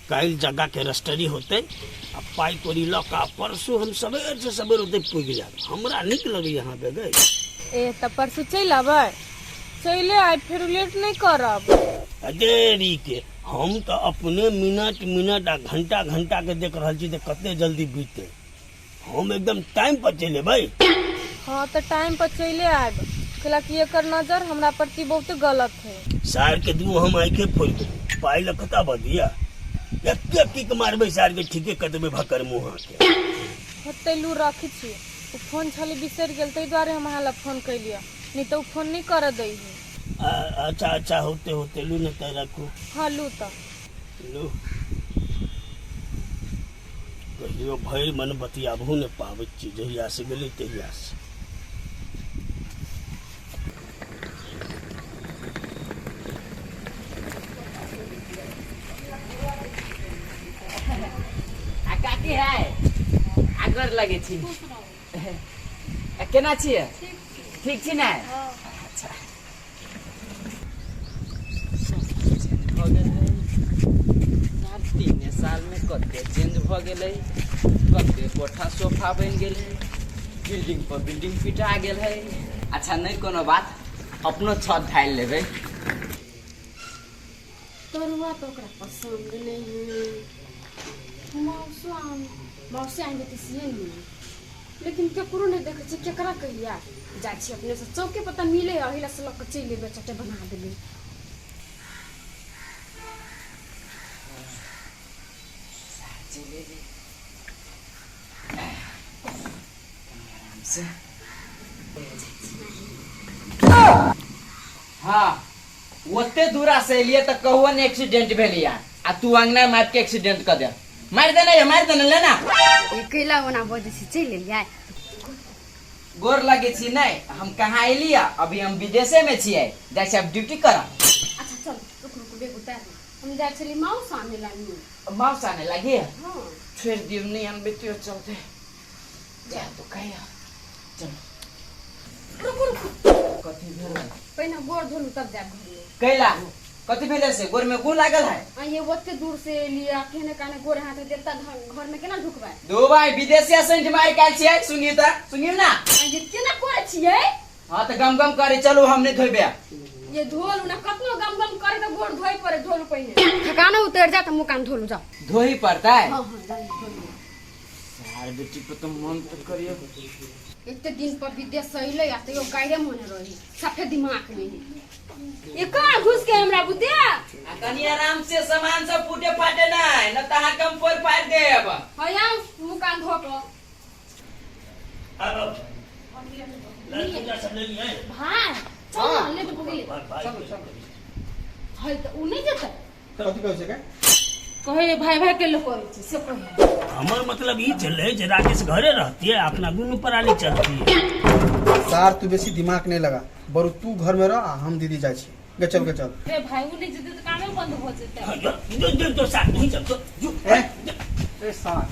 काल्हि जगह के रजिस्ट्री होते आ पाई कौड़ी लऽ कऽ परसू हम सबेर से सबेर होते पुगि जायब। हमरा नीक लगैए अहाँ बेगर। ए तऽ परसू चलि अबै? चलि आयब, फेर लेट नहि करब। देरी के हम तऽ अपने मिनट मिनट आ घंटा घंटा के देख रहल छी जे कते जल्दी बीतते। हम एकदम टाइम पर चलि एबै। हाँ तऽ टाइम पर चलि आयब, कैलाकि एकर नजर हमरा प्रति बहुत गलत है। सार के दू हम आँखे फोड़ि देबै, पाइ लऽ कतऽ बदिया एक एक किक मारबै सार के, ठीके कऽ देबै भकर मुँह के। होतै लू रखै छी, ओ फोन छलै बिसरि गेल ताहि दुआरे हम अहाँ लग फोन केलियै, नहि तऽ ओ फोन नहि करऽ दै है। अच्छा अच्छा होते होते लू ने तऽ रखू। हाँ लू तऽ। लू कहियो भरि मन बतियाबहु ने पाबै छी, जहिया से गेलै तहिया से। आ काकी है आ गोर लगे छी। आ केना छियै? ठीक छी ने? अच्छा भऽ गेल है 3 साल में कते चेंज भऽ गेलै, कते कोठा सोफा बनि गेल है, बिल्डिंग पर बिल्डिंग पिटा गेल है। अच्छा नहीं कोनो बात, अपनो छत ढालि लेबै। तरुआ तो ओकरा पसंद नहीं है, मौसो आम मौसे आनि देतै से नहीं, लेकिन केकरो नहीं देखै छियै, केकरा कहिया जाइ छियै अपने से चौके पर तऽ मिले है, अहिला से लऽ कऽ चलि एबै, चटे बना देबै। चलि एबै आराम से। हाँ ओते दूरा से एलिए तऽ कहुओ ने एक्सीडेंट भेलिया, आ तू अंगना में आबि के एक्सीडेंट कऽ दे। मारि देने ये, मारि देने लेना। ई कैला ओना बजै छी, चलि एलियै? गोर लगे छी। नहीं हम कहाँ एलिया, अभी हम विदेशे में छियै, जाइ छी अब ड्यूटी करब। अच्छा चल, रुक रुक बेग उतार। हम जाइ छली माउस आने लागी। माउस आने लागी? हाँ। छोड़ि दियौ, नहीं अनबै तो चलते जा तो कहिया। चलो रुकू रुकू। कथी भेलै? पहिने गोर धोलू तब जायब घरमे। कैला कथी भेलै से? गोर में गु लागल है? आ ये ओते दूर से एलियै, केहने काने गोर हाथ हेतै, एतऽ घरमे केना ढुकबै? दो भाई विदेशिया सेंट मारि के आयल छियै, सुनियो तऽ सुनियो ना। आ ये केना करै छियै? हाँ तऽ गम गम करे चलू, हम नहीं धोइबे। ये धोलू ना, कतनो गम गम करे तऽ गोर धोइ पड़े। धोलू पहिने, थकानो उतरि जात, मुँह कान धोलू जाओ। धोही पड़तै? हाँ हाँ जाउ, धोलू। सार बेटी पर तो मन तो करियो। एते दिन पर विदेश से अइलै आ तैयो गायरे मोने रही, सफे दिमाग नहीं ये कहाँ घुस के हमरा बुद्धि। आ कनी आराम से सामान सब फूटे फाटे नहीं न तहाँ कम फोड़ फाड़ देब। हया मुँह कान धो कऽ। अब लड़का सब ले लिए। भाई चल ना, लेट हो गेलै। चलू चलू। है तऽ उ नहि जेतै। कथी कहै छै के? कहै भाई भाई के लोग करै छै से कहै। हमर मतलब ई छलै जे राकेश घरे रहती है, अपना दुनू पराली चलती है। सार तू बेसी दिमाग नहीं लगा, बरु तू घर में रह आ हम दीदी जाइ छी। गे चल गे चल। रे भाई उ नहि जेतै तऽ कामे बंद भऽ जेतै। हाँ, जो जो जो जो साथ तू ही चल जो जो। ए ए सार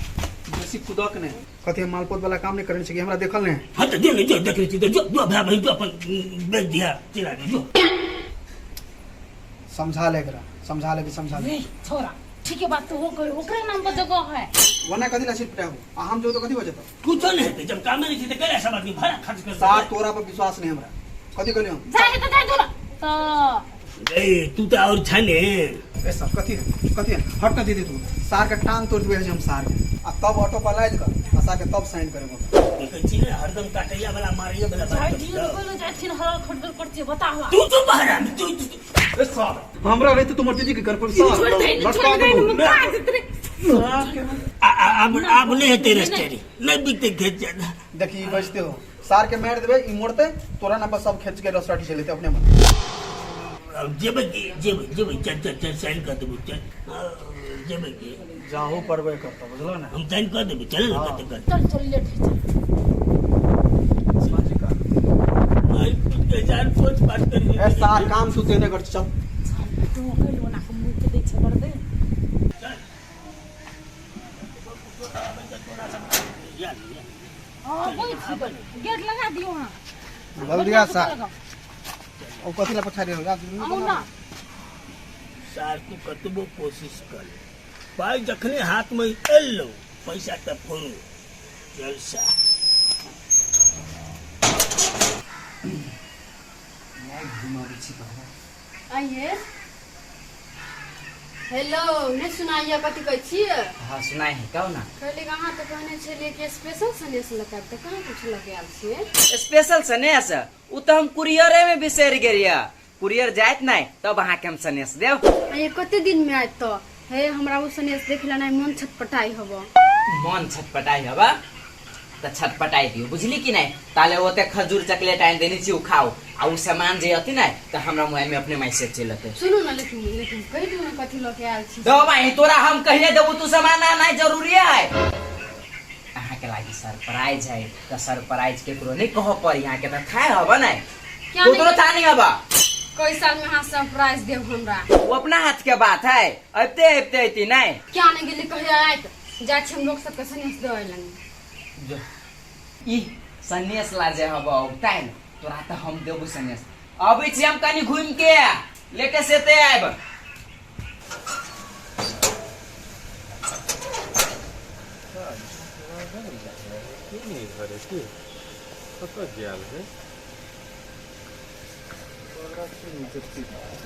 बेसी कुदक नहीं, कथी हम मालपोत वाला काम नहीं करने छी, हमरा देखल नहीं। हाँ तो जो जो देख रही थी जो जो भाई बहन जो अपन बेच दिया चिल्ला दे जो। समझा ले एकरा, समझा ले कि समझा ले। रे छोरा ठीक है बात तो वो करे, ओकरे नाम पर जगह है। वना कथी ला सिर पिटाबू आ हम जो तो कथी बजत? कुछो नहीं हेतै, जब कामे नहीं छै त केला सब आदमी भाड़ा खर्च कर। सार तोरा पर विश्वास नहीं हमरा, कथी कहलियो हम? जाए तो जाए दूर तो। ए तू तो और छै ने। ए सब कथी है कथी है, हट ना दीदी तू, सार के टांग तोड़ देबै हम सार के, आ तब ऑटो पर लाइल कर आ सार के तब साइन करेबो। देखै छी ने हरदम काटैया वाला मारैया वाला बात जाए करै दियो छौ। बोलो जाए हरल खटगल करछे बतावा। तू चुप हरामी, तू तू- ए सार हमरा रहते तुम्हार दीदी के घर पर सार छोड़ दे लटका छोड़ दे देबो। मुका जितने सार के आब आब नहीं हेतै रजिस्ट्री, नहीं बिकतै खेत ज्यादा। देखी ई बजते हो, सार के मार देबे ई मोड़ते तोरा नाम पर सब खेच के रसवाटी चलेते अपने मन। अब जेबै की जेबै जेबै चल चल चल साइन कर देबै चल। जेबै की जाहो पड़बे करतो, बुझलो ना? हम साइन कर देबै, चल ने हाँ। कते कर। चल चल लेट है चल। ए सार काम तू तेने कर चल। तू कैल ओना के मुँह के दै छै बड़ दे। हाँ कोई छी गेट लगा दियो। हाँ जल्दी आ सार, ओ कथी ला पछाड़ी हो जा। आउ ना सार, तू कतबो कोशिश कर, पाइ जखने हाथ में एलो पैसा तऽ फोड़ू जलसा। आइए, हेलो, नहि सुनाइए, कथी कहै छियै? हाँ सुनाइ है, कहू ना। कहली कि अहाँ तऽ कहने छलियै कि स्पेशल सनेस लऽ के आयब, तऽ कहाँ कुछ लऽ के आयल छियै? स्पेशल सनेस ओ तऽ हम कुरियरे में बिसरि गेलियै। कुरियर जायत नहि तब अहाँके हम सनेस देब। आइए, कते दिनमे आयत तऽ? हे, हमरा ओ सनेस देख लेनाइ मन छटपटाइ हब। मन छटपटाइ हबा तऽ छटपटाइ दियौ, बुझली कि नहि? ताले ओते खजूर चॉकलेट आनि देने छी, ओ खाउ आ ओ सामान जे अथी नहि तऽ हमरा मोबाइल में अपने मैसेज चलि अतै। सुनू ने, लेकिन लेकिन कहि दियौ ने कथी लऽ के आयल छी। दो भाई, तोरा हम कहिए देबू, तू सामान आनाइ जरूरी है। अहाँके लागी सरप्राइज है तऽ सरप्राइज केकरो नहीं कहऽ पड़ी। अहाँके तऽ खाए हबा नहीं? क्या? तू नहीं। तोरो था नहीं हबा। कई साल में अहाँ सरप्राइज देब हमरा? वो अपना हाथ के बात है, अबते अबते अती नहीं। क्या नहीं गेली, कहिया आयत? जाइ छी हम लोक सबके सनेस देबै लग। जो ई सनेस ला जे हबा औताइ न तोरा तऽ हम देबू सनेस। अबै छी हम कनी घूमि के, लेटे सेते आयब। की नहीं घरे की कतऽ गेल है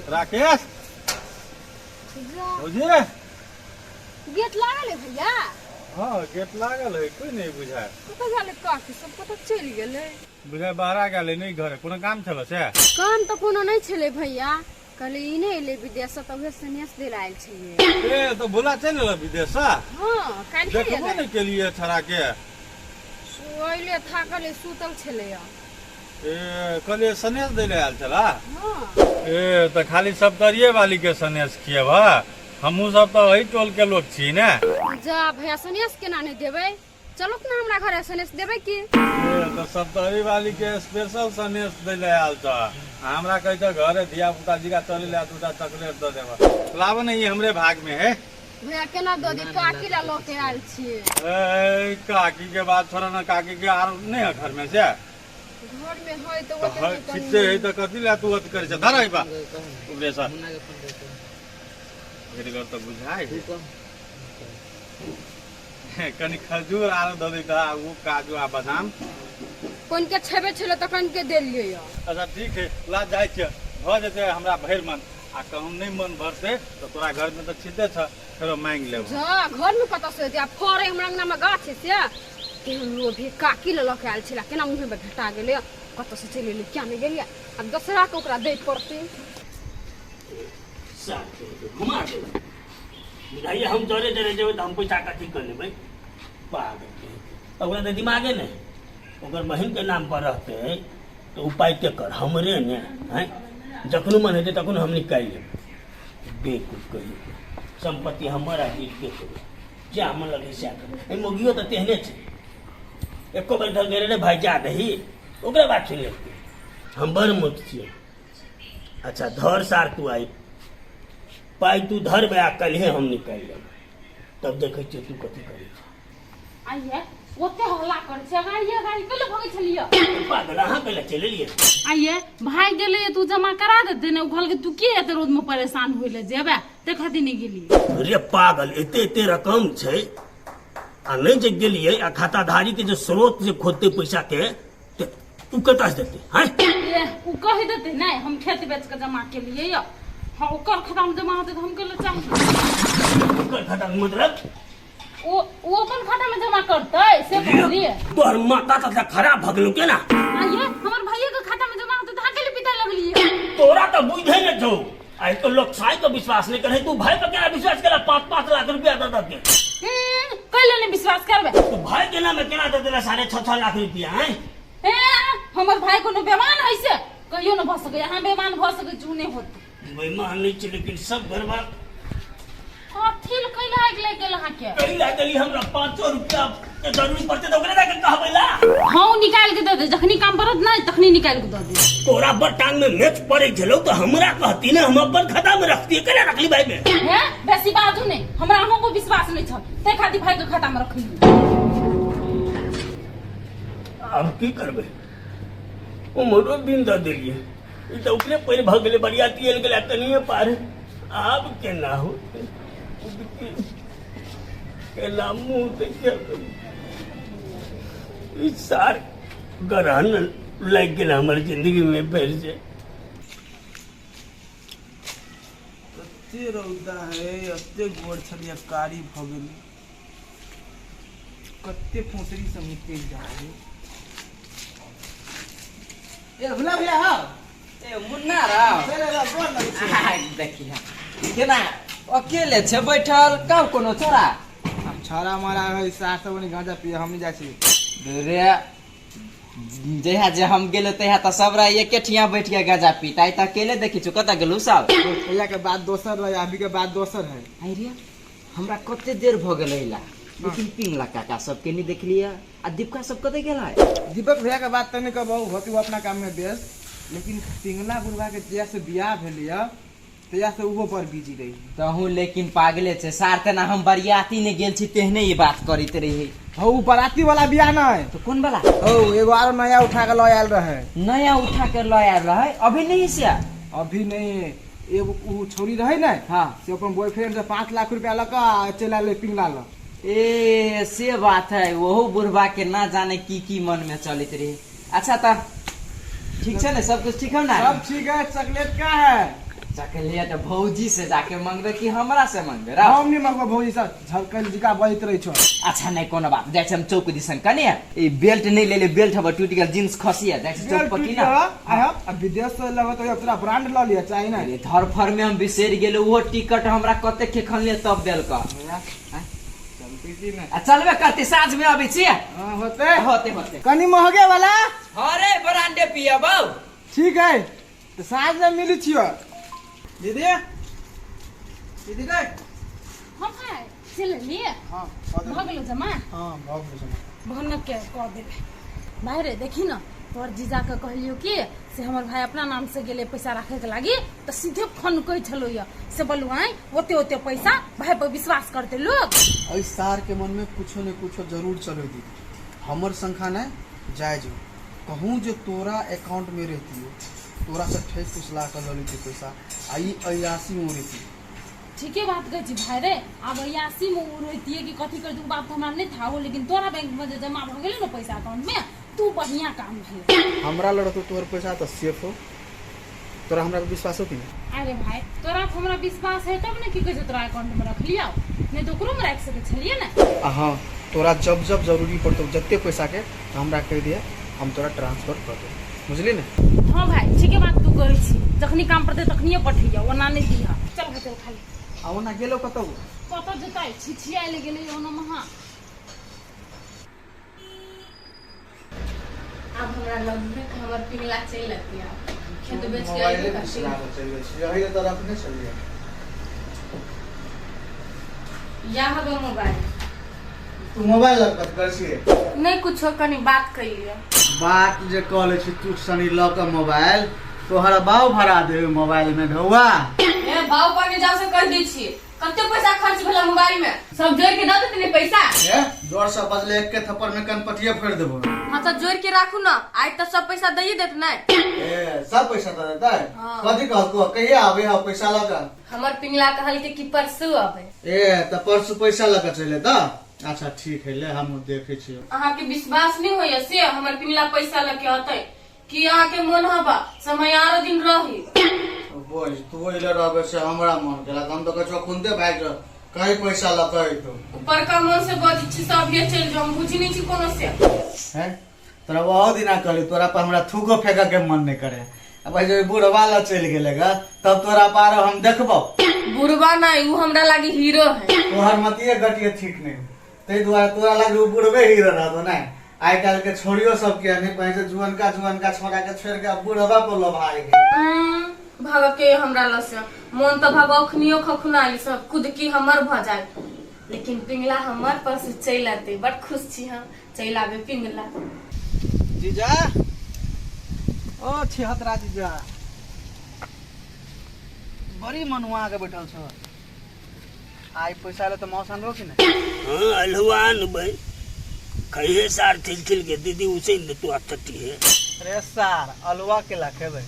राकेश भौजी? गेट लागल है भैया? हाँ, गेट लागल है, कोई नहीं बुझाय। कतऽ गेलै काकी सब? कतऽ चलि गेलै? बुझाय बाहरा गेलै, नहीं घरे। कोनो काम छल से? काम तऽ कोनो नहि छलै भैया, कहली ई नहि एलै विदेश से तऽ उहे सनेस देल आयल छलियै। ए तऽ भोला चलि एल विदेश से? हाँ, काल्हि देखबो एलै। नहि केलियै छड़ा के। अइले थाकल सुतल छलैया। ए कहलियै सनेस दै लए आयल छला? हाँ। ए तऽ खाली सप्तरिये वाली के सनेस खियेब? हमहूँ सब तऽ एहि टोल के लोग छी ने। जा भैया, सनेस केना नहि देबै? चलू ने हमरा घरे, सनेस देबै की। ए तऽ सप्तरी वाली के स्पेशल सनेस दै लए आयल छ, आ हमरा कहै छ घरे धिया पुता जीका चलै लए दूटा चॉकलेट दऽ देब। लाब ने, ई हमरे भाग में है। भैया, केना दऽ दी? काकी ला लऽ के आयल छियै। ए काकी के बात छोड़ ना, काकी के आर नहीं है घर में से? घर में है तऽ तऽ ओते है, ठीके है, तऽ कथी लए तू अथी करै छ? धर है बा उपरे से भेटगर तऽ बुझाइ है। कनि खजूर आरो दऽ दैत आ ओ काजू आ बादाम। कोन के छेबे छलै तखन के देलियै यऽ। अच्छा ठीक है, ला जाइ छियै, भऽ जेतै हमरा भरि मन आ कहूँ नहि मन भरतै तऽ तोरा घरमे तऽ छिते छ, फेरो मांगि लेब। जा, घर में कतऽ से हेतै? आ फड़ै हमरा अंगना में गाछ है से केहन लोभी, काकी लऽ लऽ के आयल छलै, केना मुँहे में भेटा गेलै? कतऽ से चलि एलै, किया नहि गेलियै? आब दोसरा के ओकरा दै पड़तै। साफ घुमा देबै बुझाइए। हम जरे जरे जेबै तऽ हम पैसा कथी कऽ लेबै? पागल के, ओकरा तऽ दिमागे नहि। ओकर बहिनके नाम पर रहतै तऽ ओ पाइ केकर? हमरे ने हैं। जखनो मन हेतै तखनो हम निकालि लेब। बेवकूफ कहियो, सम्पत्ति हमर आ जीत के करू, जा मन लगै सएह करू। एहि मौगियो तऽ तेहने छै, एको बेर धर गेलै रे भाइ जा दही, ओकरे बात सुनि लेलकै। हम बड़ मूर्ख छियै। अच्छा धर सार, तू आइ पाइ तू धरबै आ काल्हिए हम निकालि लेबै, तब देखै छियै तू कथी करै छ। आइए, ओते हल्ला करै छै, अगाड़ी अगाड़ी कैले भगै छलियै? पागल, अहाँ कैले चलि एलियै? आइए, भाई गेलै तू जमा करा देते ने। ओ कहलकै तू के एते रौद में परेशान होय ले जेबे, ते खातिर नहि गेलियै। रे पागल, एते एते रकम छै आ नहि जे गेलियै आ खाताधारी के जे स्रोत जे खोजतै पैसा के तऽ उ कतऽ से देतै हैं? ए, उ कहि देतै नहि हम खेत बेच के जमा केलियै यऽ। हाँ, ओकर खाता में जमा होतै तऽ हम कैले चाही? ओकर खाता के मतलब? ओ अपन खाता में जमा करतै से कहलियै। तोहर माथा तथा खराब भऽ गेलौ केना? आइए, हमर भाइये के खाता में जमा होतै तऽ अहाँ कैले पिताय लगलियै? तोरा तऽ बुझे नहि छौ। आइ तो लोग साई के विश्वास नहीं करे, तू भाई पर केना विश्वास केला 5-5 लाख रुपया दऽ दऽ के? कैले नहि विश्वास करबै? तू भाई के नाम में केना दऽ देला 6.5-6 लाख रुपया हैं? ए, हमर भाई कोनो बेमान है से कहियो न भऽ सकै। अहाँ बेमान भऽ सकै छी, उ नहि होत। बेईमान नहीं छै लेकिन सब गड़बड़। कथी लए कैला आगि लागि गेल अहाँके? कैला देली हमरा 5 रुपया के जरूरी पड़ते तऽ ओकरे जाके कहबै ला। हाँ, उ निकाल के दे दे, जखनी काम पड़त ना तखनी निकाल के दे दे। तोरा पर टांग में मेच पड़े छलौ तऽ हमरा कहती ने, हम अपन खाता में रखती, केना रखली भाई में? हे बेसी बाजू नहीं, हमरा अहाँ को विश्वास नहीं छल तै खातिर भाई के खाता में रखली। आब की करबै, उमरो दिन दऽ देलियै, ई तऽ ओकरे पैर भऽ गेलै, बरियाती आयल गेलै कनिए पार, आब केना होतै, केना मुँह देखेबै? ई सार ग्रहण लागि गेल हमर जिंदगी में फेर से। कते रौदा है, एते गोर छलियै कारी भऽ गेलै, कते फोसरी सब निकलि जाइ है। ए भुला भैया, हाँ ए मुन्ना राव, चले रे, गोर लगै छी। आह, देखिए केना अकेले छै बैठल, कब कोनो छोरा? आब छौड़ा मारा है, सार सब ओनी गांजा पिए, हम नहीं जाइ छी। रे जहिया जे हम गेलो तहिया तऽ सब रहे एके ठिया बैठ के गांजा पीता, आइ तऽ अकेले देखै छु, कतऽ गेलू सब? तहिया के बात दोसर रहे, अभी के बात दोसर है। आइ रे, हमरा कते देर भऽ गेल अइला, लेकिन पिंगला काका सबके नहि देखलियै, आ दीपका सब कतऽ गेल है? दीपक भैया के बात तऽ नहि कहबौ, होती वो अपना काम में व्यस्त, लेकिन पिंगला बुढ़वा के जहिया से बियाह भेलै तहिया से ओहो बड़ बिजी रही। तहूँ लेकिन पागले छै सार, तेना हम बरियाती नहि गेल छी तेहने ई बात करैत रही। हौ, उ बराती वाला बियाह नहि। तऽ कोन वाला? हौ, एगो आरो नया उठा के लऽ आयल रहे। नया उठा के लऽ आयल रहे? अभी नहीं से? अभी नहीं, एगो उ छौरी रहे ने, हाँ, से अपन बॉयफ्रेंड से 5 लाख रुपया लऽ कऽ चलि आयल पिंगला लग। ए से बात है, ओहो बुढ़बा के ना जाने की की मन में चलैत रहे। अच्छा तऽ ठीक छै ने, सब कुछ ठीक है ना? सब ठीक है। चॉकलेट का है? चॉकलेट भौजी से जाके मंगबे कि हमरा से मंगबे रा? हम नहीं मंगबो भौजी से, झलकल जिका बजैत रहे छौ। अच्छा नहीं कोनो बात, जाइ छी हम चौक दिसन कने, ई बेल्ट नहीं लेले, बेल्ट हमर टूट गेल, जींस खसिया, जाइ छी चौक पर की ना। आय हम अब विदेश से लगत है तोरा ब्रांड ल लिया चाही ना। अरे धरफर में हम बिसरि गेल, ओहो टिकट हमरा कते खेखलने तब देलक। चलते की ना? आ चलबे करती, साँझ में अबै छी। हाँ, होते होते होते। कनी महगे वाला। अरे ब्रांडे पियब। ठीक है, तो साँझ में मिली छियो। दीदी, दीदी रे। हाँ भाई, चल लिए। हाँ, कऽ भऽ गेलो जमा? हाँ, भऽ गेलो जमा। भनक के कऽ देबै। भाई रे, देखी न, तोहर जीजा के कहलियो कि से हमर भाई अपना नाम से गेले पैसा राखे के लागी, तऽ सीधे फोन कहै छलो य से बोलू आइ ओते ओते पैसा भाई पर विश्वास करते लोग। एहि सार के मन में कुछो ने कुछो जरूर चलो दीदी, हमर संखा नहीं जायज हो, कहूँ जे तोरा अकाउंट में रहती हो, तोरा से ठेक फुसला के लऽ लेती पैसा, आ ई अयासी में उड़ेती। ठीके बात कहै छी भाई रे, आब अयासी में उड़ैतियै कि कथी करती ओ बात हमरा नहीं था हो, लेकिन तोरा बैंक में जे जमा भऽ गेलै ने पैसा अकाउंट में, तू बढ़िया काम भेल। हमरा लग रहतो तोहर पैसा तऽ सेफ हो, तोरा हमरा पर विश्वास हो कि नहीं? अरे भाई, तोरा पर हमरा विश्वास है तब ने की कहै छै तोरा अकाउंट में रख लिया, नहीं तो ओकरो में राखि सकै छलियै ने। आ हाँ, तोरा जब जब जरूरी पड़तो जते पैसा के तो हमरा कहि दिया, हम तोरा ट्रांसफर कर देब, बुझली ने? हाँ भाई, ठीके बात तू कहै छी, जखनी काम पड़तै तखनिये पठैया, ओना नहि दिहा। चल भाई, चल खाली। आ ओना गेलो कतौ? कतौ जेतै, छिछियाइ लए गेलै ओना महा। आब हमरा लगमे हमर पिंगला चलि अतियै, खेत बेच के मोबाइले अयबे करतै। बिसरा कऽ चलि गेल छी, यही तऽ रखने छलियै। या हबे मोबाइल। तू मोबाइल लग कऽ करै छियै? नहि कुछो, कनी बात कैलियै। बात जे कऽ लै छी तू सनी लऽ कऽ मोबाइल, तोहर बाउ भरा देबै मोबाइल में ढौआ। ए बाउ पर जाओ से कह दै छियै, कते पैसा खर्च भेल मोबाइल में, सब जोड़ के दऽ देते ने पैसा। ए जोर से बजले एक के थप्पड़ में कनपटिये फोड़ देबो। हाँ तऽ जोड़ के राखू ना, आइ तऽ सब पैसा दैये देत नै। ए सब पैसा दऽ देतै? हाँ। कथी कहलको, कहिया आबे हो पैसा लऽ कऽ? हमर पिंगला कहलकै कि परसू अबै। ए तऽ परसू पैसा लऽ कऽ चलि एतऽ? अच्छा ठीक है, ले हम देखै छियै। अहाँके विश्वास नहि होइया से हमर पिंगला पैसा लऽ के अतै कि अहाँके मोन हबा समय आरो दिन रही? बोझ तू ओहि लए रहबै से हमरा मन केला, हम तऽ कहै छियौ खुनते भागि जाउ, कहीं पैसा लऽ कऽ अयतौ। ऊपरका मन से बजै छी से अभिये चलि जाउ, हम बुझि नहि छी कोनो से। हैं तोरा बहुत दिना कहली, तोरा पर हमरा थूको फेंकऽ के मन नहीं करे, अब जे बुढ़वा लऽ चलि गेलै गा तब तोरा पार हम देखबौ। बुढ़वा नहीं, उ हमरा लागी हीरो है। तोहर मतिये गटिये ठीक नहीं, ताहि दुआरे तोरा लागी उ बुढ़बे हीरो रहतो ने। आइ काल्हि के छोड़ियो सब के नहीं पहिले जुअनका जुअनका छोड़ा के छोड़ के अब बुढ़वा पर लोभा गेल। भाग के हमरा लग से मन तऽ भाग अखनियो खखुनाई सब खुद की हमर भऽ जाए। लेकिन पिंगला हमर परसू चलि अतै, बड़ खुश छी हम। चलि आबे पिंगला। जीजा, ओ छिहत्तरा जीजा, बड़ी मनुआ के बैठल छो। आइ पैसा ले तऽ मौस आनबो कि नहि? हाँ, अलहुआ आनबै। खइहे सार थिल थिल के दीदी उसन दे तू चट्टी है। अरे सार, अलुआ केला खेबै,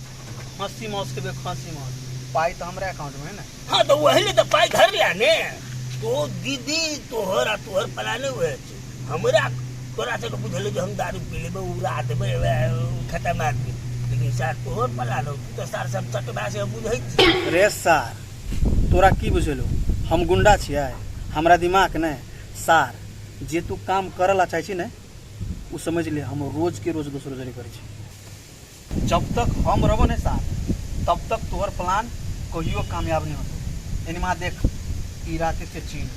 खस्सी मौस खेबै, खस्सी मौस। पाइ तऽ हमरा अकाउंट में है ने। हाँ तो वही ले तो पाई धर लिया ने तो दीदी तोहर आ तोहर प्लाने हुए छे। हमरा तोरा से बुझल जे हम दारू पी लेबै उड़ा देबै खत्म आदमी, लेकिन सार तोहर प्लान हो, तू तो सार सब चटबा से बुझै छी। रे सार, तोरा की बुझेलो हम गुंडा छियै? हमरा दिमाग नहि सार, जे तू काम करऽ ला चाहै छी ने ओ समझ ले हम रोज के रोज दोसरो जरे करै छी। जब तक हम रहबो ने सार तब तक तोहर प्लान कहियो कामयाब नहीं होतो। एनिमा देख ई राकेश के चिन्ह।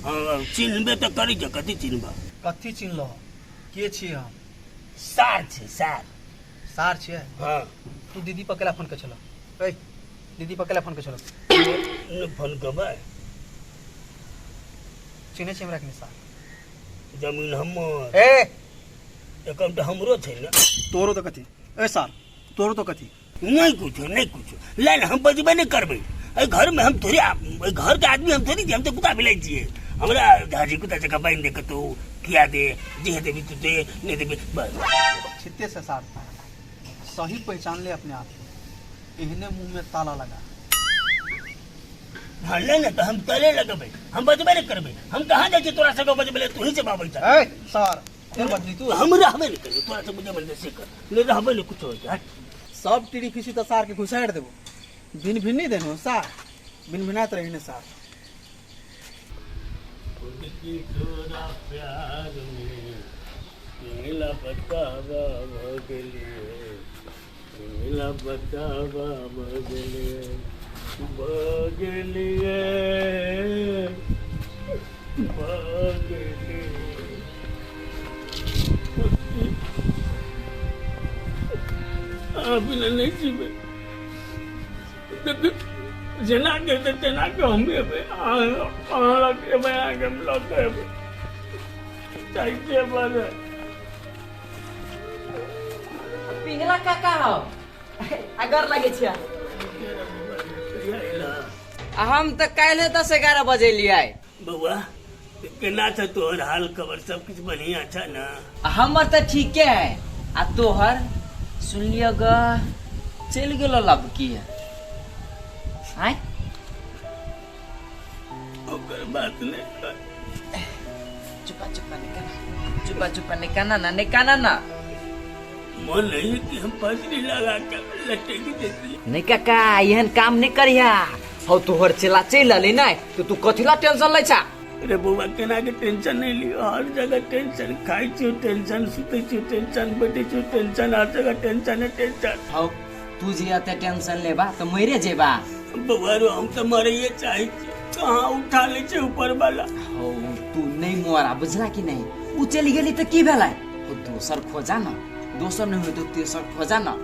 हाँ, चिन्हबे तऽ करी जे कथी चिन्हबा? कथी चिन्हलो? के छियै हम? सार छै सार। सार छियै? हाँ। तू दीदी पर केला फोन के छलो? ए दीदी पर केला फोन के छलो? नहि फोन करबै। चिन्है छी हमरा कि नहि सार? जमीन हमर। ए अकाउंट हमरो छै ने। तोरो तो कथी? ए सार, तोरो तो कथी? नहीं कुछो, नहीं कुछो। ले हम बजबे नहीं करबै। एहि घर में हम थोड़ी एहि घर के आदमी हम थोड़ी छी, हम तो कुत्ता बिलाइ छियै। हमरा झाजी कुत्ता जकाँ बान्हि दे कतौ, खिया दे, जे देबी तू दे, नहीं देबी बस। छित्ते से सार, सही पहचान ले अपने आप को, एहने मुंह में ताला लगा। हाँ ले ने तो हम तले लगबै, हम बजबे नहीं करबै। हम कहाँ जाइ छियै तोरा सबके बजबै ले, तू ही से बाबै छ। ए सार, फेर बजली तू? हम रहबे नहीं करबै, तोरा सब बजबै से कर, नहीं रहबे नहीं कुछो होतै। हट। सब टीरी फीसी तो सार के घुसाड़ देबो। भिन भिन नहीं देनो सार, भिन भिनात रही ने सार। खुद की तोरा प्यार में मिला बतावा भ गेलिए, मिला बतावा भ गेलिए, भ गेलिए, भ गेलिए। अहाँ बिना नहीं जीबै। जेना के हेतै तेना के हम एबै, अहाँ लग एबै, अहाँके हम लऽ कऽ एबै, चाहे जे भऽ जाए। पिंगला काका हो, अगर लगे छियै। आ हम तऽ काल्हि 10-11 बजे एलियै। बौआ, केना छ तोहर हाल खबर? सब किछु बढ़िया छ ने? आ हमर तऽ ठीके है, आ तोहर? सुनलियो ग चलि गेलो लबकी आय। ओकर बात नहीं कर। चुपा चुपा निकाना, चुपा चुपा निकाना ना, निकाना ना। मन नहीं कि हम फांसी लगा के लटक देती। नहीं काका, एहन काम नहीं करिया। हौ तोहर चेला चलि अलै नै तो तू कथी ला टेंशन लै छा? अरे बौआ, केना के टेंशन नहीं लियो, हर जगह टेंशन। खाइ छियो टेंशन, सुतै छियो टेंशन, बैठै छियो टेंशन, हर जगह टेंशन है टेंशन। हौ तू जे एते टेंशन लेबा तऽ मरे जेबा। बौआ रो, हम तऽ मरैये चाहै छी, कहाँ उठा लै छै ऊपर वाला। हौ तू नहीं मरा, बुझला कि नहीं? उ चलि गेली तऽ की भेलै? ओ दोसर खोजा न, दोसर नहीं होय तो तेसर खोजा न।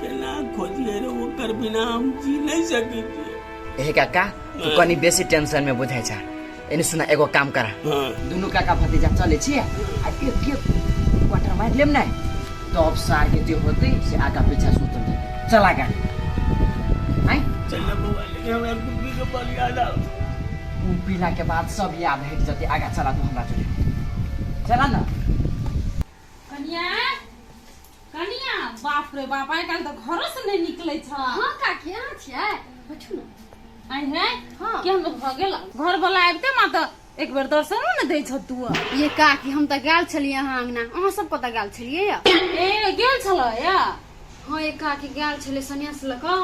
केना खोजिए रे, ओकर बिना हम जी नहीं सकै छियै। ए काका, तू कनी बेसी टेंशन में बुझाइ छा। एने सुना, एगो काम करा। हाँ। दुनू काका भतीजा चले छी आ एक एक क्वार्टर मारि लेम ने, तब सार के जे होतै से आगा पीछा सोचल जेतै। चला गाड़ी आइ। चल बौआ, लेकिन हमरा गुड्डी के बड़ याद आबै। उ पीला के बाद सब याद हटि जेतै। आगा चला तू हमरा जोरे चला न। कनिया, कनिया, बाप रे बाप, आइ काल्हि तऽ घरो से नहि निकलै छ। हाँ काकी, अहाँ छियै? बैठू ने। आइ है? हाँ। केहन भऽ गेल? घर वाला आबिते मा तऽ एक बेर दर्शनो ने दै छ तू। ये काकी, हम तऽ गेल छलियै अहाँ अंगना, अहाँ सब कतऽ गेल छलियै या? ए गेल छल या? हाँ ये काकी, गेल छलियै सन्यास लऽ कऽ,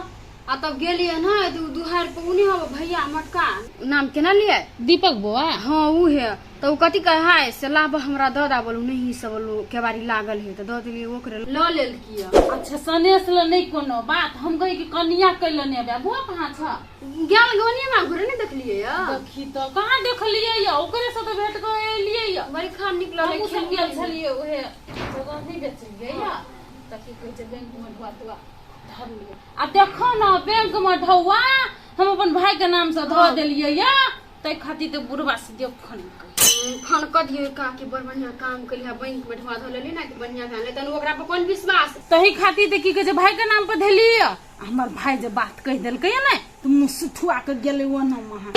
आ तब गेलियै ने तऽ उ दुहारि पर उ नहि हब भैया मोटका, नाम केना लियै? दीपक बौआ। हाँ उ हे, तऽ ओ कथी कहै है से लाब हमरा दऽ दा, बोलू नहीं सब लो केबाड़ी लागल है तऽ दऽ देलियै ओकरे, लऽ लेलकी। अच्छा सनेस ल नहि कोनो बात, हम कही कि कनिया कैल नहि अबै, बौआ कहाँ छ? गेल गौनी हमरा घरे नहि देखलियै या। देखी तऽ कहाँ देखलियै या, ओकरे से तऽ भेट कऽ एलियै या। बड़ी खान निकलल हमहूँ सब गेल छलियै उहे जगह नहि बेचलियै या तऽ की कहै छै बैंक मे ढुआ तुआ धरलियै, आ देखो ने बैंक मे ढौआ हम अपन भाई के नाम से धऽ देलियै या। ताहि खातिर तऽ बुढ़बा से दियौ फोन कऽ। फोन कऽ दियौ काकी, बड़ बढ़िया काम केलियै, बैंक में ढुआ धऽ लेली ना, कि बढ़िया भेल, तहन ओकरा पर कोन विश्वास। तही खातिर तऽ की कहै छै, भाई के नाम पर धेलियै। हमर भाई जे बात कहि देलकै ने तऽ मुँह सुठुआ के गेलै ओना वहाँ।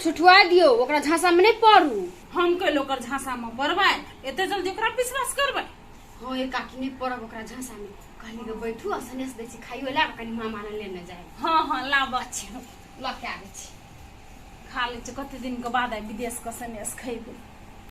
सुठुआ दियौ, ओकरा झांसा में नहीं पड़ू। हम कैल ओकर झांसा में पड़बै? एते जल्दी ओकरा विश्वास करबै? हाँ ये काकी, नहीं पड़ब ओकरा झांसा में। कहली के बैठू आ सनेस दै छी, खाइयो ला, कनि मामा लग लेने जाय। हाँ हाँ, लाबऽ छी। लऽ के आबै छी। खा लै छी, कते दिन के बाद आइ विदेश के सनेस खैबै।